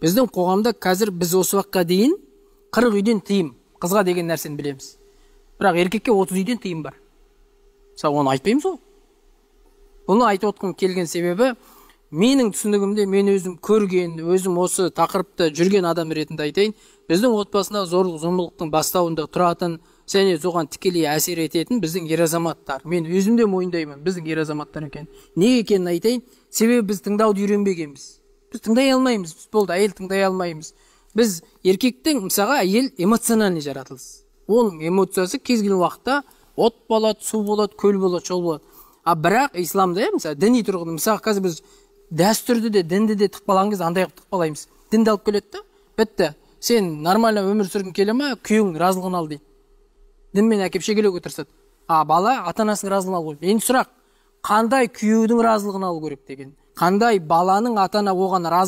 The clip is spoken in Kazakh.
Біздің қоғамда қазір біз осы уақытқа дейін 40 үйден тыйым қызға деген нәрсені білеміз, бірақ еркекке 30 үйден тыйым бар. Мысалы, оны айтпаймыз ғой. Бұны айтып отқым келген себебі, менің түсінігімде, мен өзім көрген, өзім осы тақырыпта жүрген адам ретінде айтайын, біздің отбасында зорлық зомбылықтың бастауында тұратын және соған тікелей әсер ететін біздің ер азаматтар. Мен өзім де мойындаймын, біздің ер азаматтар екен. Неге екенін айтайын, себебі біз тыңдауды үйренбегенбіз. Біз тыңдай алмаймыз, біз болды, әйел тыңдай алмаймыз. Біз еркектің, мысалға, әйел эмоциональный жаратылыс. Оның эмоциясы кез келген уақытта от болады, су болады, көл болады, шол болады. А бірақ исламда, мысалы, діни тұрғыда, мысалы, қазір біз дәстүрді де, дінді де тықпалаған кезде андай қылып тықпалаймыз. Дінді алып келеді да, бітті. Сен нормально өмір сүргің келе ма, күйеуіңнің разылығын ал дейді. Дінмен әкеп шегелеуге тырысады. А бала ата-анасының разылығын алу керек. Енді сұрақ, қандай күйеудің разылығын алу керек деген? Қандай баланың ата-ана оған разы